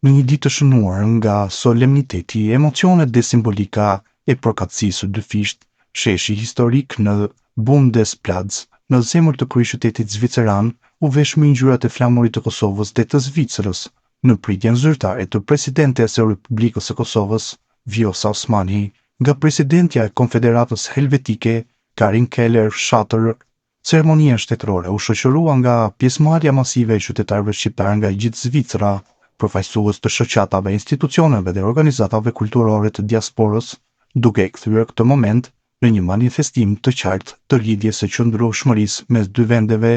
Në një ditë të shënuar nga solemniteti, emocionet dhe simbolika e përkatësisë së dyfishtë, sheshi historik në Bundesplatz, në zemër të kryeqytetit zviceran, u vesh me ngjyrat e flamurit të Kosovës dhe të Zvicrës, në pritjen zyrtare të Presidentes së Republikës së Kosovës, Vjosa Osmani, nga Presidentja e Konfederatës Helvetike, Karin Keller-Sutter. Ceremonia shtetërore u shoqërua nga pjesëmarrja masive e qytetarëve shqiptarë nga e gjithë Zvicra, përfaqësues të shoqatave, institucioneve dhe organizatave kulturore të diasporës, duke e kthyer këtë moment në një manifestim të qartë të lidhjes së qëndrueshmërisë mes dy vendeve.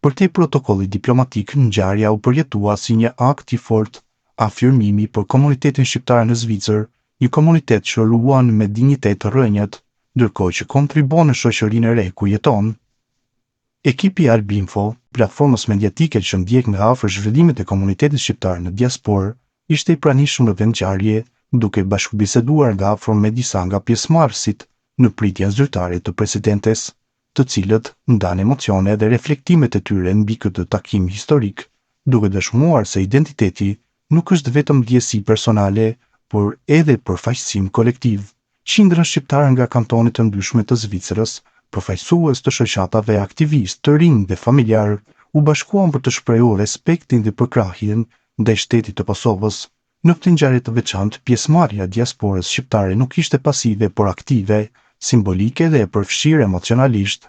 Përtej protokollit diplomatik, ngjarja u përjetua si një akt i fortë afirmimi për komunitetin shqiptar në Zvicër, një komunitet që ruan me dinjitet rrënjët ndërkohë që kontribuon në shoqërinë e re ku jeton. Ekipi i Albinfo, platformës mediatike që ndjek nga afër zhvillimet e komunitetit shqiptar në diasporë, ishte i pranishëm në vendngjarje, duke bashkëbiseduar nga afër me disa nga pjesëmarrësit në pritjen zyrtare të presidentes, të cilët ndanë emocione dhe reflektimet e tyre mbi këtë takim historik, duke dëshmuar se identiteti nuk është vetëm ndjesi personale, por edhe përfaqësim kolektiv. Qindra shqiptarë nga kantone të ndryshme të Zvicrës, përfaqësues të shoqatave, aktivistë, të rinj dhe familjarë, u bashkuan për të shprehur respektin dhe përkrahjen ndaj shtetit të Kosovës. Në këtë ngjarje të veçantë, pjesëmarrja e diasporës shqiptare nuk ishte pasive, por aktive, simbolike dhe e përfshirë emocionalisht.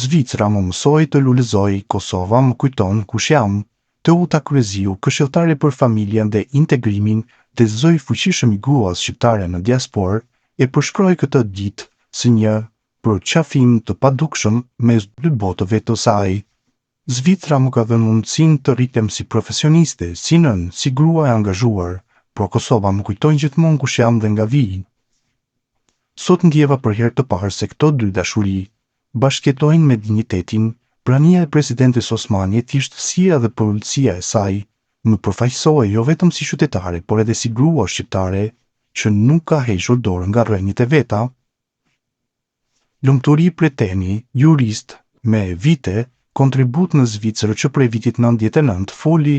Zvicra më mësoi të lulëzoj, Kosova më kujton kush jam. Teuta Kryeziu, këshilltare për familjen dhe integrimin dhe zë i fuqishëm i gruas shqiptare në diasporë, e përshkroi këtë ditë si një përqafim të padukshëm mes dy botëve të saj. Zvicra më ka dhënë mundësinë të rritem si profesioniste, si nënë, si grua e angazhuar, por Kosova më kujton gjithmonë kush jam dhe nga vij. Sot ndjeva për herë të parë se këto dy dashuri bashkëjetojnë me dinjitetin, prania e presidentes Osmani e thjeshtësia dhe përulësia e saj më përfaqësoi jo vetëm si qytetare por edhe si grua shqiptare që nuk ka hequr dorë nga rrënjët e veta. Lumturi Preteni, jurist me vite kontribut në Zvicër që prej vitit 99 foli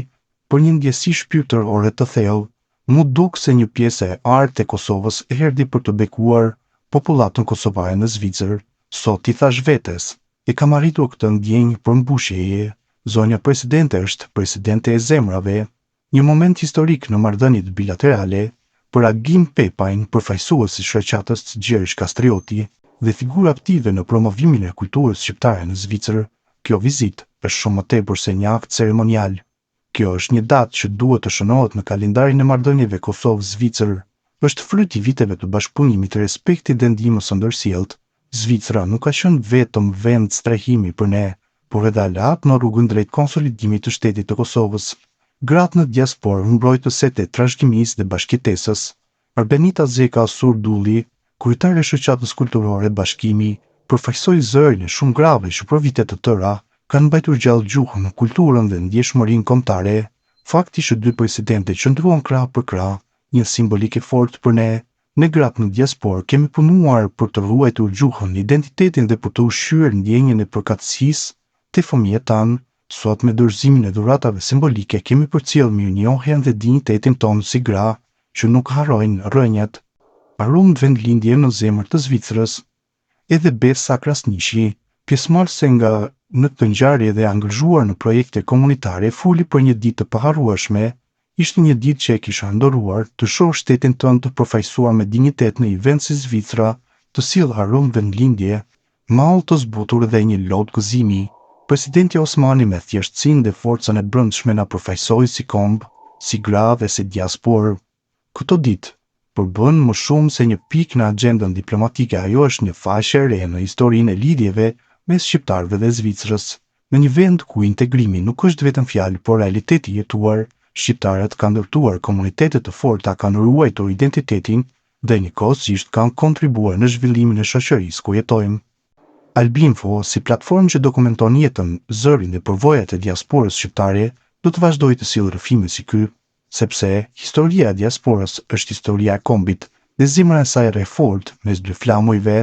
për një ndjesi shpirtërore të thellë, M'u duk se një pjesë e artë e Kosovës erdhi për të bekuar popullatën kosovare në Zvicër. Sot i thashë vetes, e kam arritur këtë ndjenjë përmbushjeje, zonja presidente është presidente e zemrave. Një moment historik në marrëdhëniet bilaterale, për Agim Pepajn, përfaqësues i shoqatës Gjergj Kastrioti dhe figurë aktive në promovimin e kulturës shqiptare në Zvicër, kjo vizitë është shumë më tepër se një akt ceremonial. Kjo është një datë që duhet të shënohet në kalendarin e marrëdhënieve Kosovë-Zvicër. Është fryt i viteve të bashkëpunimit, respektit dhe ndihmës së ndërsjelltë. Zvicra nuk ka qenë vetëm vend strehimi për ne, por edhe aleat në rrugën drejt konsolidimit të shtetit të Kosovës. Gratë në diasporë, mbrojtëset e trashëgimisë dhe bashkëjetesës. Arbenita Zeka Surdulli, kryetare e shoqatës kulturore Bashkimi, përfaqësoi zërin e shumë grave që për vite të tëra kanë mbajtur gjallë gjuhën, kulturën dhe ndjeshmërinë kombëtare. Fakti që dy presidente qëndruan krah për krah, një simbolikë e fortë për ne, Ne gratë në diasporë kemi punuar për të ruajtur gjuhën, identitetin dhe për të ushqyer ndjenjën e përkatësisë te fëmijët tanë. Sot me dorëzimin e dhuratave simbolike kemi përcjellë mirënjohjen dhe dinjitetin tonë si gra që nuk harrojnë rrënjët. Aromë vendlindje në zemër të Zvicrës. Edhe Besa Krasniqi, pjesëmarrëse nga në këtë ngjarje dhe e angazhuar në projekte komunitare, foli për një ditë të paharrueshme, Ishte një ditë që e kisha ëndërruar, të shoh shtetin tënd të përfaqësuar me dinjitet në një vend si Zvicra, të sjellë aromë vendlindje, mall të zbutur dhe një lot gëzimi. Presidentja Osmani me thjeshtësinë dhe forcën e brendshme na përfaqësoi si komb, si gra dhe si diasporë. Këto ditë përbën më shumë se një pikë në axhendën diplomatike ajo është një faqe e re në historinë e lidhjeve mes shqiptarëve dhe Zvicrës. Në një vend ku integrimi nuk është vetëm fjalë por realitet i jetuar, shqiptarët kanë ndërtuar komunitete të forta kanë ruajtur identitetin dhe njëkohësisht kanë kontribuar në zhvillimin e shoqërisë ku jetojmë. Albinfo, si platformë që dokumenton jetën, zërin dhe përvojat e diasporës shqiptare, do të vazhdojë të sjellë rrëfime si ky, Sepse, historia e diasporës është historia e kombit dhe zemra e saj rreh fort mes dy flamujve.